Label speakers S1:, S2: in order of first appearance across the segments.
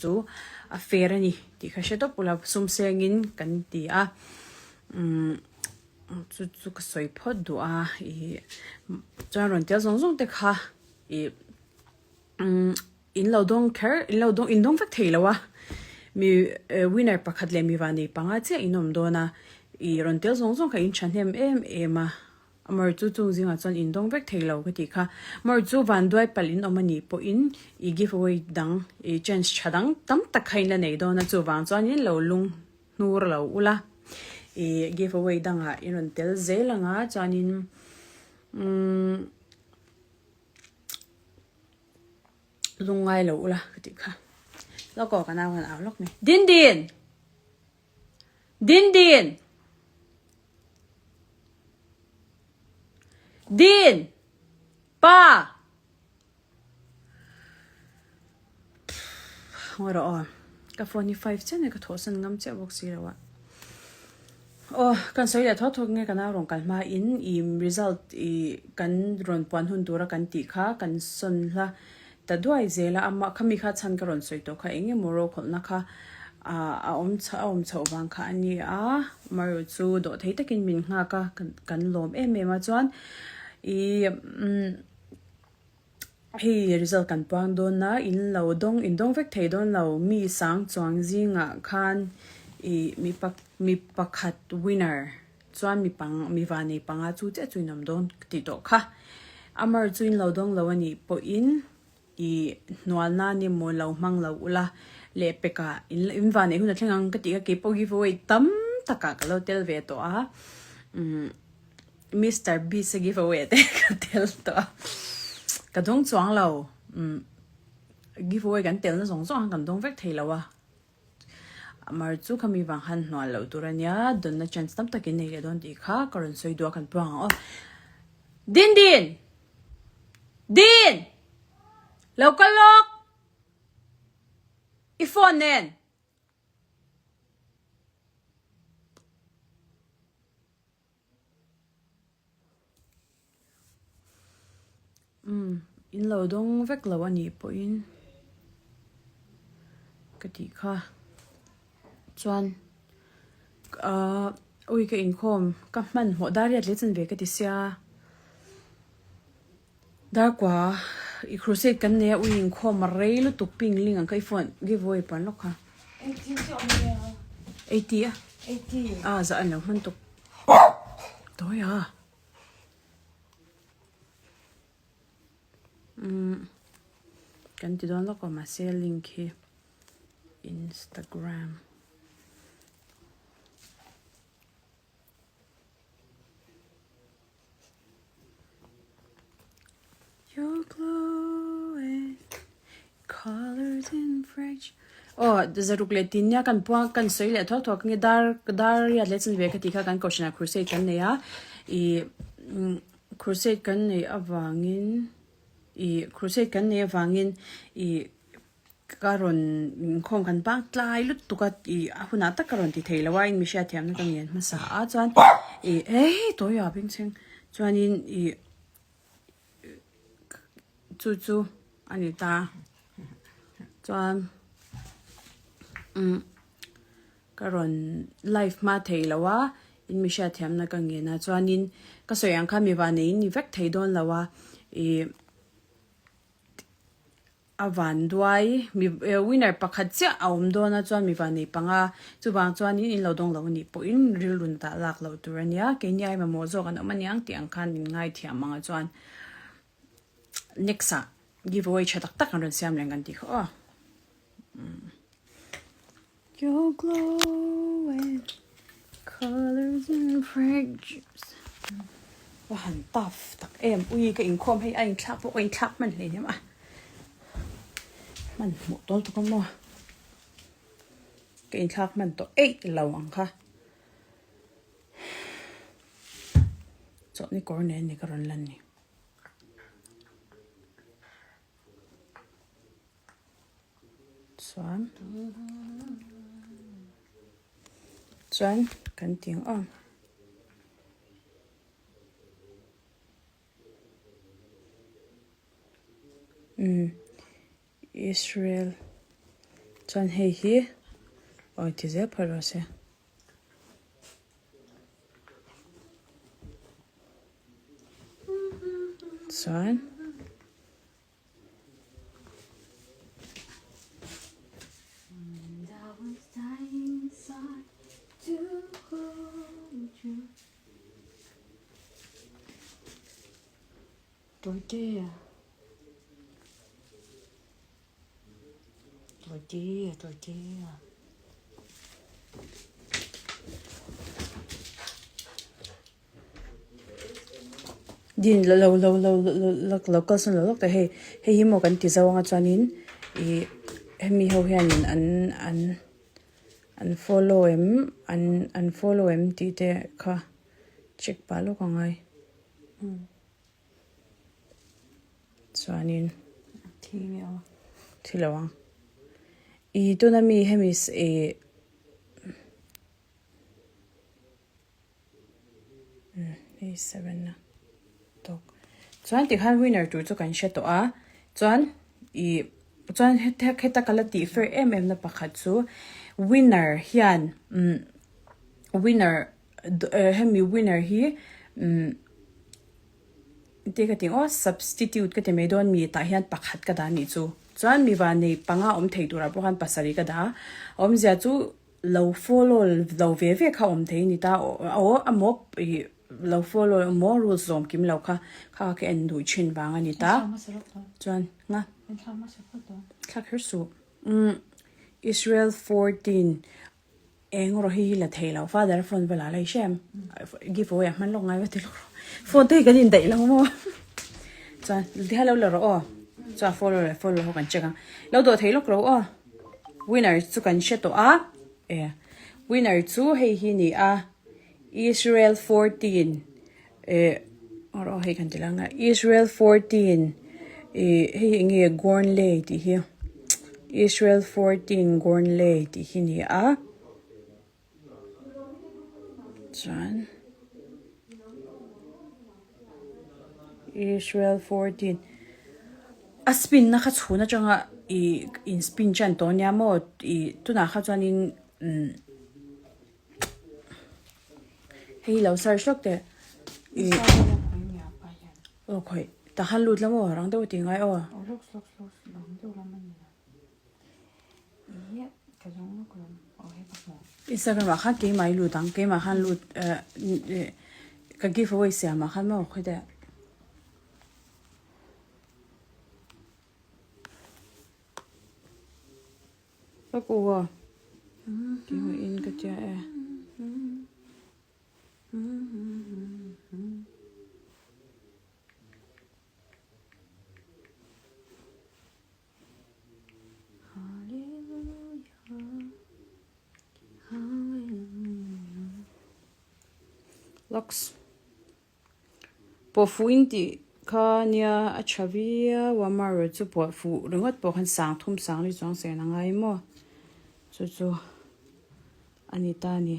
S1: chu a fair a ni tih kha hre tawp ula sum sengin kan ti a umm chu chu ka sawi phawt duh a ih chuan rawn tel zawng zawng te kha ih umm in lo dawng kher in lo dawng in dawng vek thei lo a mi winner pakhat leh mi vanei panga chiah in awm dawn a ih rawn tel zawng zawng kha in thahnem em em a. Amar chu chung zingah chuan in dawng vek thei lo ka tih kha. Amar chu vanduai palh in awm a nih pawhin i give away dang i chance tha dang tam tak kha in la nei dawn a, chuvang chuanin lo lung hnur lo ula i give away dangah i rawn tel zel ang a chuanin umm lung ngai lo ula ka tih kha. Lawk aw ka nau han au lawk ni. Dindin! Dindin! Din! Pa! Ngawi rawh aw. Ka phone hi 5 chiah nia ka thawhsan ngam chiah bawk si lo a. Aw, kan sawi leh thawk thawk nge ka nau rawn kal hma in i result i kan rawn puan hun tura kan tih kha kan sawn hla Ta duai zel a, amah kha mi kha chhan ka rawn sawi tawh kha eng emaw rokhawlhna kha a awm a awm chhoh vang kha a ni a, Mario chu dawh thei takin min nghak a, kan lawm em em a chuan ih umm hei result kan puang dawn a, in lo dawng in dawng vek thei dawn lo mi sang chuang zingah khan ih mi mi pakhat winner Chuan mi pang, mi vanei panga chu chiah chu in awm dawn ka tih tawh kha. Amar chu in lo dawng lo a nih pawhin i hnual nan emaw lo hmang lo ula lehpekah in in vanei hun a thleng ang ka tih kha keipawh giveaway tam takah ka lo tel ve tawh a. Umm Mister Beast a giveaway te ka tel tawh a. Ka dawng chuang lo. Umm giveaway kan telna zawng zawng khan kan dawng vek thei lo a. Amar chu khami vang han hnual loh tur a nia, dawnna chance tam takin nei leh dawn tih kha ka rawn sawi duh a kan puang ang aw. Dindin! Din! Lo kal lawk! I phone nen! Umm in lo dawng vek lo a nih pawhin ka tih kha chuan ahh ui ka inkhawm ka hmanhmawh dar riat leh chan ve ka ti sia. Darkua i crusade kan nei a ui inkhawm a rei lutuk ping ling ang kha i phone give away puan lawk kha.
S2: Eighty chu awm nia.
S1: 80 a?
S2: 80.
S1: A zah an lo hman tuk. Tawi a. Umm kan ti dawn lawk aw mahse link hi Instagram. You're glowing colors in fresh Aw zaruk leh tin nia kan puang kan sawi leh thuak thuak nge dar dar riat leh chan ve ka tih kha kan kohhranah crusade kan nei a ih crusade kan neih avangin ih crusade kan neih avangin ih Ka rawn inkhawm kan bang tlai lutuk a ih a hunah tak ka rawn ti thei lo a in mi hriatthiamna ka ngen hmasa a chuan ih hei tawi a bengchheng chuanin ih chu chu a ni ta chuan umm ka rawn live hma thei lo a in mi hriatthiamna ka ngen a chuanin ka sawi ang khan mi vaneiin ni vek thei dawn lo a ih. A van duai, mi winner pakhat chiah a awm dawn a chuan mi van nei panga, chuvang chuanin in lo dawng lo anih pawhin rilru na tah lak loh tur a nia, keini ai mamawh zawk an awm aniang tih ang khan in ngaithiam ang a chuan next ah giveaway tha tak tak an rawn siam reng kan tih kha aw. Your glowing colors and fragrances. Va han tough tak em ui ka inkhawm hei a inthlak pawh ka inthlak hman hle nia a hman hmuh tawl tuk a maw ka inthlak hman tawh eih lo ang kha chawlhni kawr nen ni ka rawn lan ni. Chuan chuan kan ti ang aw. Umm Israel. Chuan hei hi awi ti zel phawt rawh se. Chuan.
S2: Tortilla. Tortilla, tortilla.
S1: Din lo lo lo lo lo lo kalsan lo lawk teh hei hei hi maw kan ti zo anga chuanin ih hemi ho hianin an an an follow em an an follow em tih te kha check pah lawk a ngai chuanin thi lo ang ih tuna mi hemi ih. Hei 7 a tawk. Chuan tikhan winner tur chu kan hre tawh a, chuan ih chuan heta ka la tih fer em em na pakhat chu winner hian umm winner hemi winner hi umm te ka ti aw substitute ka ti mai dawn mi tah hian pakhat ka dah anih chu. Chuan mi vannei panga awm thei turah pawh khan pasarih ka dah a, awmzia chu Lo follow lo ve ve kha awm thei ni ta aw a maw ih lo follow maw rules zawm kim lo kha kha ka en duh thin vang a ni ta chuan nga thla kher suh umm Israel 14 eng rawh hi hi la thei lo father phone vel ah la i hre em give away a hman lawk ngai va ti lawk rawh phone te hi kan indaih lo maw chuan ti lo la rawh aw chuan follow leh follow ho kan check ang lo dawh thei lawk rawh aw. Winner chu kan hre tawh a, e winner chu hei hi ni a, Israel 14 eh aw hei kan ti lang a, Israel 14 ih hei hi enge Gornley tih hi Israel 14 Gornley tih hi ni a. Chuan Israel 14 a spin na kha chhun atanga ih in spin chan tawh ania maw ih tunah kha chuanin umm hei lo search lawk teh ih aw khawih tah khan lut la maw rang deuh a tih ngai aw. Instagram ah khan keimah i lut ang keimah khan lut eh ka give away siam ah khan maw khawi deuh ka ku aw keimah in ka tia e. Lux pawh fuh in tih kha nia a tha viau a amaherawh chu pawh fuh ringawt pawh khan sang thum sang ri chuang sen a ngai maw chu chu a ni ta a ni.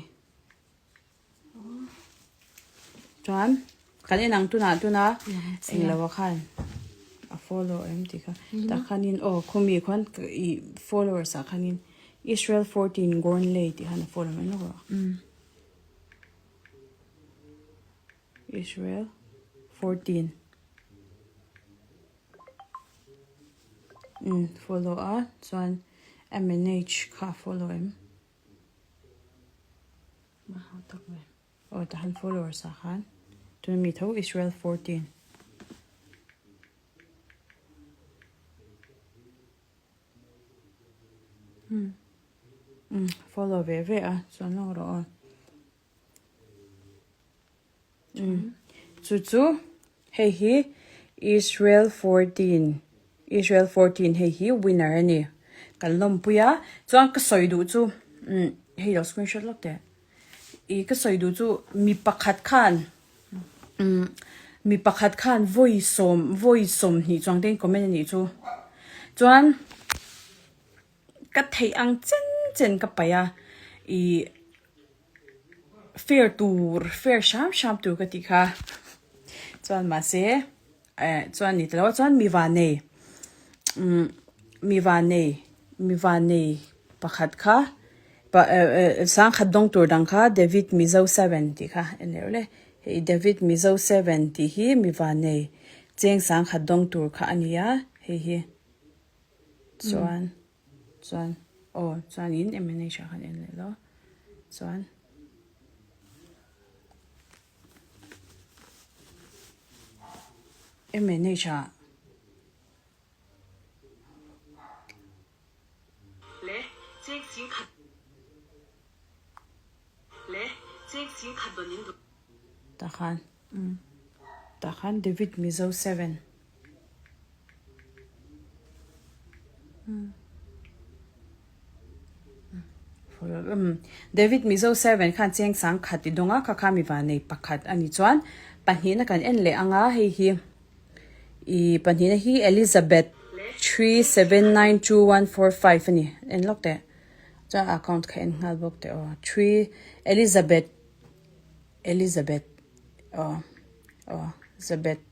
S1: Chuan kan en ang tunah tuna englo ah khan a follow em tih kha tah khanin aw khawmi khuan ih followers ah khanin Israel 14 Gornley tih khan a follow mai lawk rawh Israel 14 um follow a chuan MNH kha a follow em. Aw tahan followers ah khan tuna mi tho Israel 14. Hmm. Hmm, follow ve ve a chuan lawk rawh aw. Chu chu hei hi Israel 14 Israel 14 hei hi winner a ni kan lawmpui a chuan ka sawi duh chu hei lo screenshot lawk teh ih ka sawi duh chu mi pakhat khan mi pakhat khan vawi sawm vawi sawmhnih chuang te in comment a nih chu chuan ka theih ang chen chen ka paih a ih. Fair tur fair hram hram tur ka tih kha chuan mahse eh chuan ni ta lo a chuan mi vannei umm mi vannei mi vannei. Pakhat kha sangkhat dawng tur dang kha David Mizo 7 tih kha en leh le. Hei David Mizo 7 tih hi mi vannei cheng sangkhat dawng tur kha a ni a, hei hi chuan chuan aw chuanin MNH ah khan en leh lo chuan. MNH ah.
S3: Le cheng sing khat Le cheng sing khat dawn in duh.
S1: Tah khan tah khan David Mizo 7. David Mizo 7 khan cheng sang khat i dawng a, kha kha mi vanei pakhat a ni chuan pahnihna kan en leh ang a, hei hi. I pahnihna hi Elizabeth 3792145 a ni. En lawk teh. Chuan a account kha en nghal bawk teh aw. Three Elizabeth Elizabeth aw aw Zabeth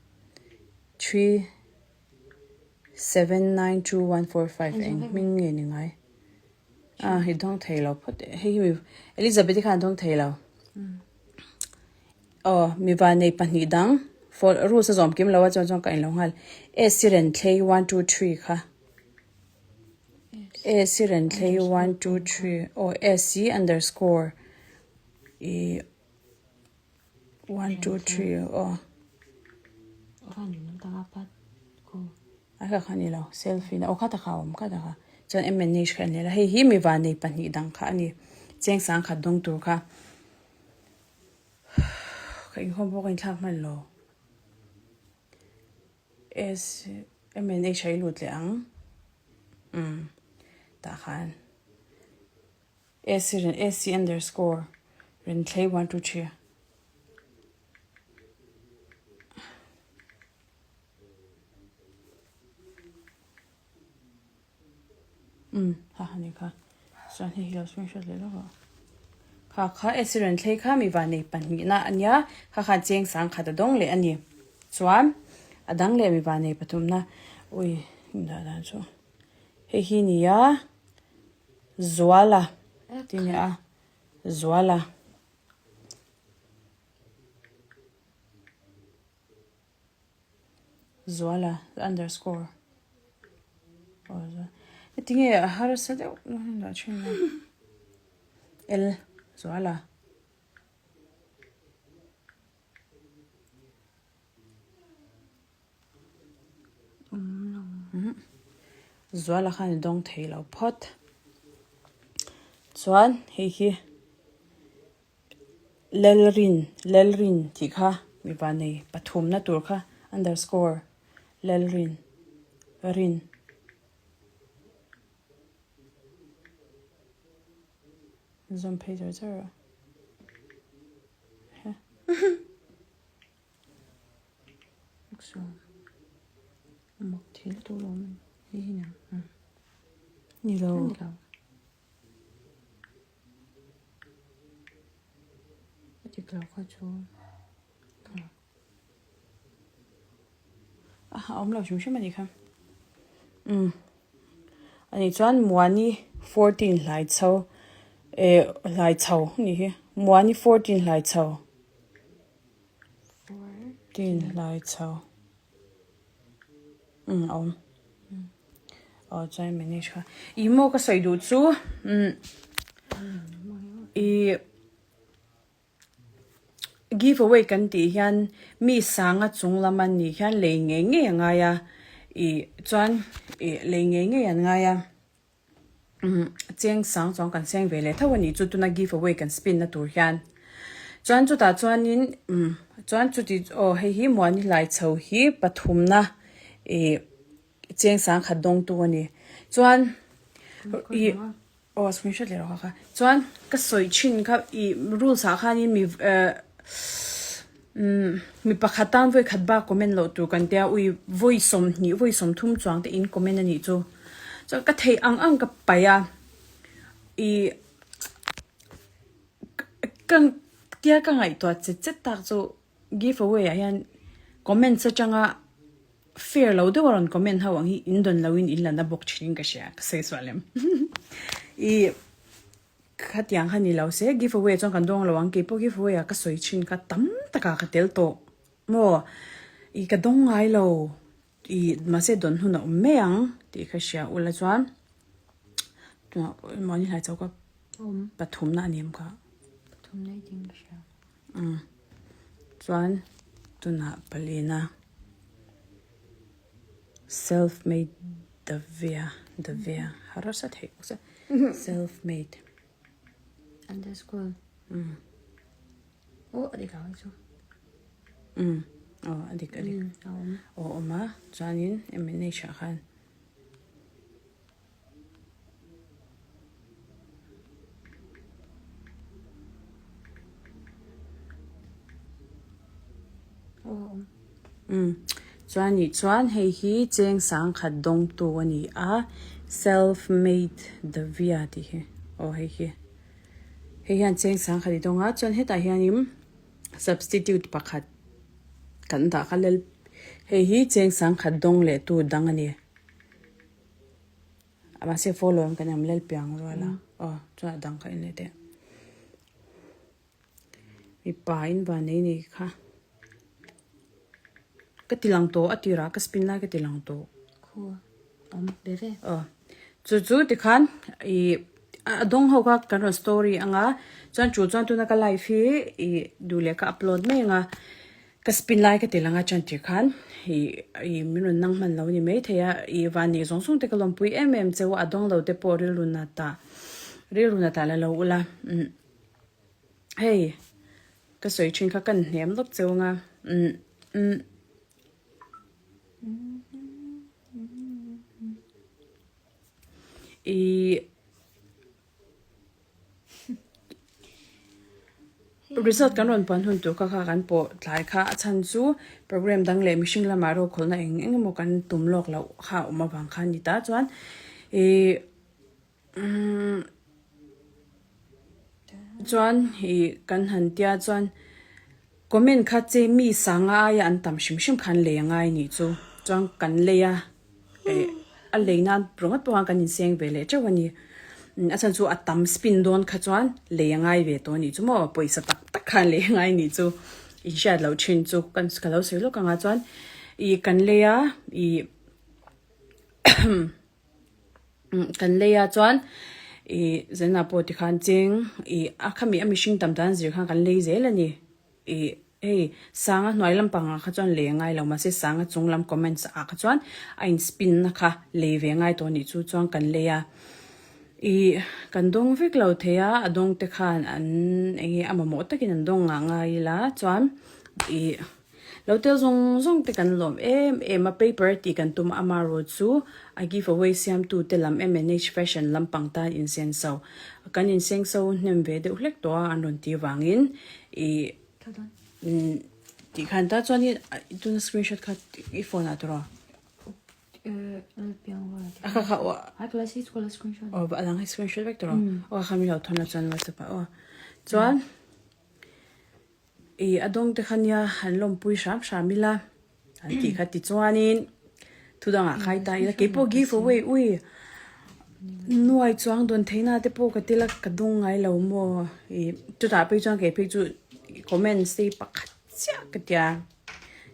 S1: 3792145 eng hming nge ni ngai? Ah i dawng thei lo phawt e. Hei hi mi Elizabeth-i khan a dawng thei lo. Aw mi vannei pahnih dang for rules a zawm kim lo a chuan chuan ka inlo nghal. S i renthlei 1 2 3 kha. S i renthlei 1 2 3 aw S i underscore i 1 2 3 aw. A kha kha ni lo selfie na aw kha ta kha a awm kha ta kha chuan MNH kha a ni la hei hi mi vannei pahnih dang kha a ni cheng sang khat dawng tur kha ka inkhawm pawh ka inthlak hman lo S MNH a i lut leh ang umm tah khan S S underscore renthlei 1 2 3. Umm ha ha ni kha chuan hei hi lo screenshot leh lawk a kha kha accident thlei kha mi van nei pahnihna a nia kha khan cheng sang khat a dawng leh a ni chuan a dang leh mi van nei pathumna ui dah dan chu hei hi nia Zuala tih a ni a Zuala. Zuala underscore aw zuala heti nge a harsa deuh dah thin a L Zuala Zuala khan i dawng thei lo phawt chuan hei hi. Lalrin, Lalrin tih kha mipa nei pathumna tur kha underscore Lalrin, rin. Zawm phei char char a. Ni lo.
S2: A dik lo kha chu
S1: a awm lo hrim hrim a ni kha umm ani chuan Muani 14 hlai chho eh hlai chho a ni hi Muani 14 hlai chho 14 hlai chho umm a awm. Aw chuan manage kha ih maw ka sawi duh chu umm ih give away kan tih hian mi sanga chung lam an nih hian lei ngei ngei a ngai a ih chuan ih lei ngei ngei an ngai a umm cheng sang chuan kan seng ve leh tho a nih chu tuna give away kan spin na tur hian chuan chutah chuanin umm chuan chuti aw hei hi muani hlai chho hi pathumna ih. Cheng sang khat dawngtu a ni. Chuan i aw screenshot leh rawh kha kha. Chuan ka sawi thin kha i rules ah khanin mi eh umm mi pakhat tan vawi khat bak comment loh tur kan tia ui vawi sawmhnih vawi sawmthum chuang te in comment a nih chu. Chuan ka theih ang ang ka paih a i ka tia ka ngaihtuah chet chet tak chu give away ah hian comments atanga Fair lo deuh a rawn comment ho ang hi in dawn lo in in la na bawk thin in ka hria ka sawi sual em. I khatiang kha ni lo se give away chuan kan dawng lo ang keipawh give away ah ka sawi thin kha tam takah ka tel tawh maw i ka dawng ngai lo i mahse dawn hun a awm mai ang tih ka hria ula chuan tunah mahni hlai chauh ka pathumna a ni em kha
S2: pathumna i ding ka hria
S1: umm chuan tunah palina. Self made Davia Davia harasa theih bawk se self made
S2: underscore umm aw a dik ang chu
S1: umm aw a dik a dik aw awm a chuanin MNH ah khan. Umm chuan nih chuan hei hi cheng sang khat dawngtu a ni a self made davia tih hi aw hei hi hei hian cheng sang khat i dawng a chuan hetah hianin substitute pakhat kan dah kha lel hei hi cheng sang khat dawng leh tu dang a ni. Mahse follow em kan awm lel piang rual a aw chuan a dang kha en leh teh mipa in van nei nei kha ka ti lang tawh a tirah ka spin lai ka ti lang tawh
S2: awm ve ve
S1: aw chu chu tikhan ih a dawng ho kha kan rawn story anga chuan chu chuan tuna ka live hi ih duh leh ka upload mai anga. Ka spin lai ka ti lang a chantir khan ih ih min rawn nang hman lo a ni maithei a, ih van nih zawng zawng te ka lawmpui em em cheu a, a dawng lo te pawh rilru nat ah rilru nat ah la lo ula umm hei ka sawi thin kha kan hnem lawk cheu anga umm umm. Ih. Result kan rawn puan hun tur kha kha kan pawh tlai kha a chhan chu program dang leh mihring lamah rokhawlhna eng eng emaw kan tum lawk loh kha a awm avang khan ni ta chuan ih umm chuan ih kan han tia chuan Comment kha che mi sanga aia an tam hrim hrim khan lei a ngai nih chu. Chuan kan lei a, eh a lei nan ringawt pawh khan kan inseng ve leh teuh a ni. A chhan chu a tam spin dawn kha chuan lei a ngai ve tawh a nih chu maw, pawisa tak tak khan lei a ngai nih chu. In hriat loh thin chu kan ka lo sawi lawk ang a chuan ih kan lei a ih Kan lei a chuan ih Zena pawh tikhan cheng ih a khami a mihring tam dan zir khan kan lei zel a ni. Ih hei Sanga hnuai lampangah kha chuan lei a ngai lo mahse Sanga chung lam comments ah kha chuan a in spin na kha lei ve a ngai tawh a nih chu chuan kan lei a. Ih kan dawng vek lo thei a, a dawng te khan an eng nge a mamawh takin an dawng ngah ngai ila chuan ih. Lo tel zawng zawng te kan lawm em em a, paper tih kan tum a, amarawh chu a give away siamtu te lam MNH fashion lampang tan insenso kan insengso hnem ve deuh hlek tawh a an rawn ti vangin ih tih khan ta chuanin tuna screenshot kha i phone ah tawh a kha kha aw a dang hi screenshot vek tawh aw kha mi lo thawn la chuan whatsapp ah aw chuan. I a dawng te kha nia han lawmpui hram hram ila an tih kha tichuanin thu dangah khai ta ila keipawh give away ui nuai chuang dawn theihna te pawh ka tila ka dawng ngai lo maw i chutah phei chuan kei phei chu comments te hi pakhat chiah ka tia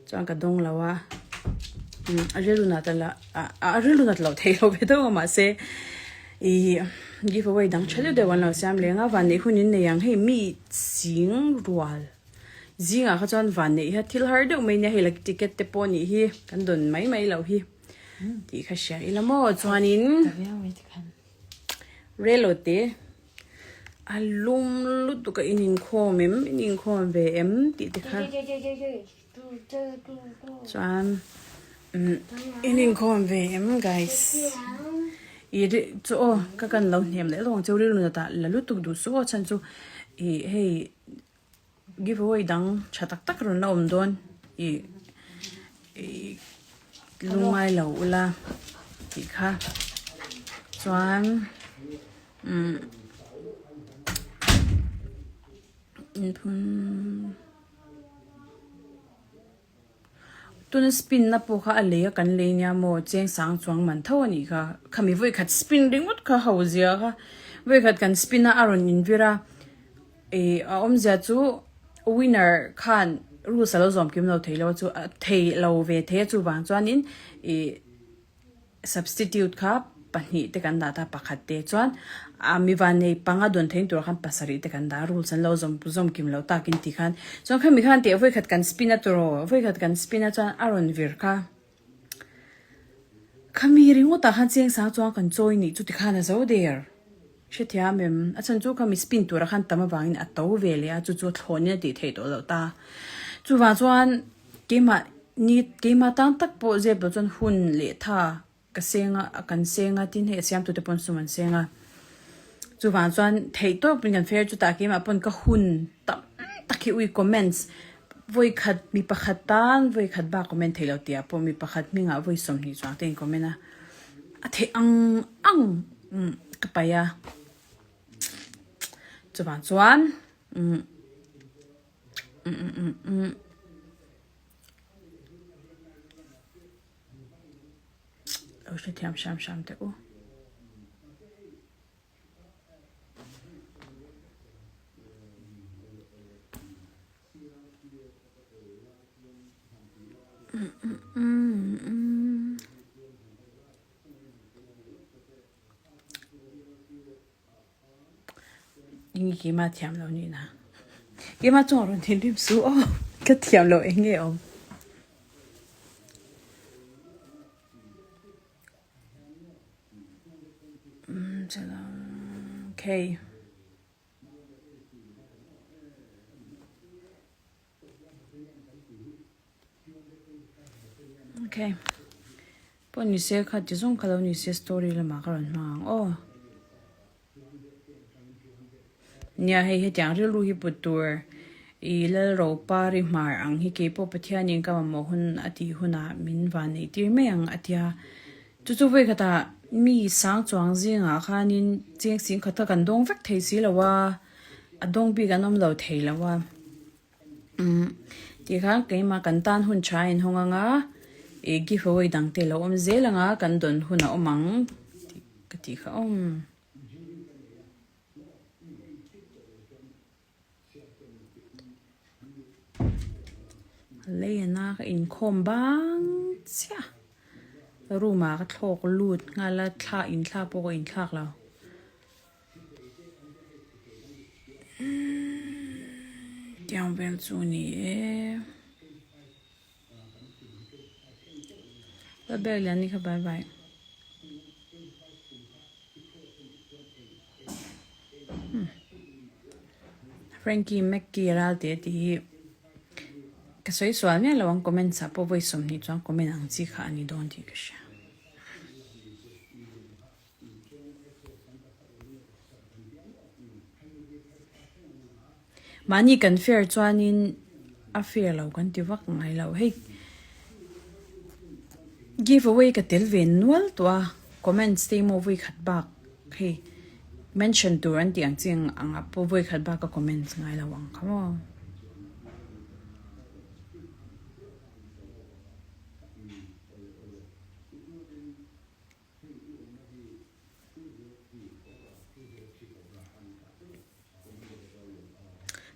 S1: chuan ka dawng lo a a rilru nat a la a rilru nat loh theih loh ve deuh a mahse ih give away dang tha deuh deuh an lo siam leng a vanneih hun in nei ang hei mi ching rual zingah kha chuan vanneih hi a thil har deuh mai nia hei la ticket te pawh nih hi kan dawn mai mai loh hi tih kha hria ila maw chuanin rel aw te. A lum lutuk a in inkhawm em in inkhawm ve em tih te kha chuan umm in inkhawm ve em guys ih ri chu aw ka kan lo hnem leh lawng chu rilru natah la lutuk duh suh aw chhan chu ih hei give away dang tha tak tak rawn la awm dawn ih ih lungngai lo ula tih kha chuan. Umm tuna spin na pawh kha a lei a kan lei nia maw cheng sang chuang man tho a nih kha khami vawi khat spin ringawt kha ho zia kha. Vawikhat kan spin a a rawn invir a, ih a awmzia chu winner khan rules a lo zawm kim lo thei lo a chu a thei lo ve thei a chuvang chuanin ih Substitute kha pahnih te kan dah ta pakhat te chuan a mi vannei panga dawn thein turah khan pasarih te kan dah a rules an lo zawm zawm kim lo takin ti khan chuan khami khan teh vawikhat kan spin a turaw vawikhat kan spin a chuan a rawn vir kha khami ringawtah khan cheng sang chuan kan chawi nih chu tikhan a zo der hrethiam em a chhan chu khami spin turah khan tam avangin a to ve leh a chu chu a thlawnin a tih theih tawh loh ta chuvang chuan Keimah ni keimah tan tak pawh zep lo chuan hun leh tha ka seng a, kan seng a, tin hei a siamtute pawn sum an seng a. Chuvang chuan theih tawp in kan fair chutah keimah pawn ka hun tam tak hi ui comments vawi khat mi pakhat tan vawi khat bak comment theih lo tih ah pawh mi pakhat hmingah vawi 20 chuang te in comment a, a theih ang ang ka paih a. Chuvang chuan umm. Lo hrethiam hram hram teh u. Eng keimah thiam lo nih na. Keimah chungah rawn thinrim su aw. Ka thiam lo eng nge awm. Okay. Okay. Pawh ni se kha ti zawng kha lo ni se story lamah ka rawn hmang ang aw. Nia hei hetiang rilru hi put tur i Lalropa ri hmar ang hi keipawh Pathianin ka mamawh hun a tih hunah min van neih tir mai ang a tia. Chu chu vawi khatah mi sang chuang zingah khanin cheng sing khat kha kan dawng vek thei si lo a, a dawng bik an awm lo thei lo a. Umm tih kha keimah kan tan hun tha a inhawng ang a, ih give away dang te lo awm zel ang a, kan dawn hun a awm ang tih ka tih kha awm. Leiana ka inkhawm bang chiah room ah ka thlawk lut nghal a thla inthlak pawh ka inthlak lo. Tiang vel chu ni e. Bye bye lian ni kha bye bye. Hmm. Frankie Mackie ral te ti hi ka sawi sual miah lo ang comments ah pawh vawi 20 chuan comment ang chi kha ani dawn tih ka hria. Mahni kan fair chuanin a fair lo kan ti vak ngai lo. Hei give away ka tel ve nual tawh a, comments te emaw vawi khat bak hei mention tur an tih ang chi ang ah pawh vawi khat bak ka comments ngai lo ang kha maw.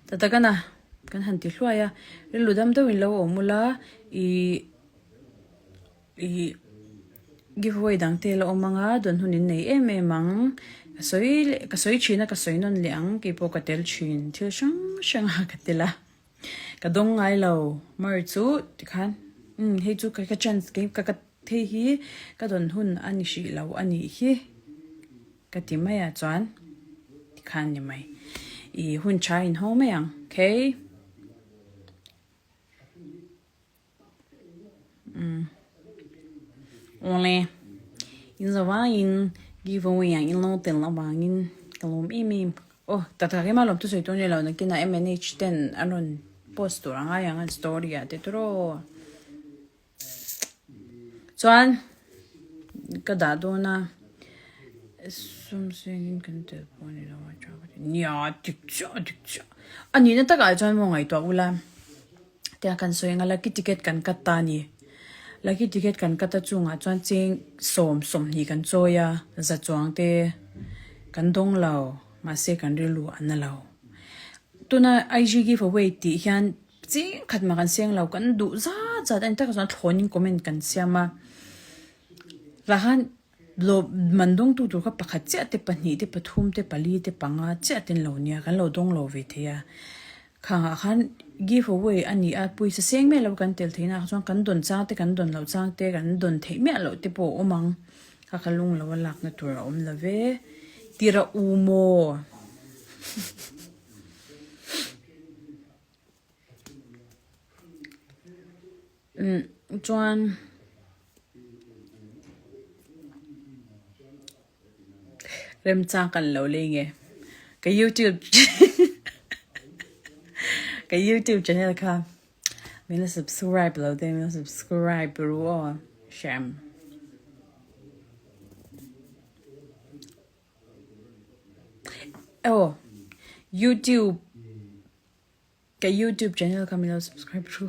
S1: Tatakana kan han ti hluai a rilru dam deuhin lo awm ula ih ih give away dang te la awm ang a dawn hun in nei em em ang ka sawi leh ka sawi thin a ka sawi nawn leh ang keipawh ka tel thin thil hrang hrang a ka tel a. Ka dawng ngai lo mar chu tikhan umm hei chu ka chance kei ka ka hei hi ka dawn hun a ni hrih lo a nih hi ka ti mai a chuan tikhan ni mai ih hun tha in ho mai ang okay. Umm awle in zavaiin give away ah in lo tel avangin ka lawm em em aw tak tak ema lawm thusawi tur ni lo nakinah MNH ten an rawn post tur a ngai ang an story ah te turaw chuan ka dah dawn a sum sengin kan tel pawh ni lo a tha ka ti nia dik chiah dik chiah a nihna takah chuan maw ngaihtuah ula. Tia kan sawi anga lucky ticket kan cut ta a ni. Lucky ticket kan cut a chungah chuan cheng 20 kan chawi a, za chuang te. Kan dawng lo, mahse kan rilru a na lo. Tuna IG give away tih hian ching khat mah kan seng lo, kan duh zat zat a ni tak chuan thlawnin comment kan siam a. Tah khan man dawngtu tur kha pakhat chiah te pahnih te pathum te pali te panga chiah te an lo nia, kan lo dawng lo ve thei a. Khangah khan give away a ni a, pawisa seng miah lo kan tel theih na ah chuan kan dawn chang te kan dawn loh chang te kan dawn theih miah loh te pawh a awm ang. Kha ka lung lo a lakna tur a awm lo ve. Tira u maw? Umm chuan remchang kan lo leng e. Ka youtube ka youtube channel kha min la subscribe lo te min la subscribe ru aw hriam. Aw youtube ka youtube channel kha min lo subscribe ru.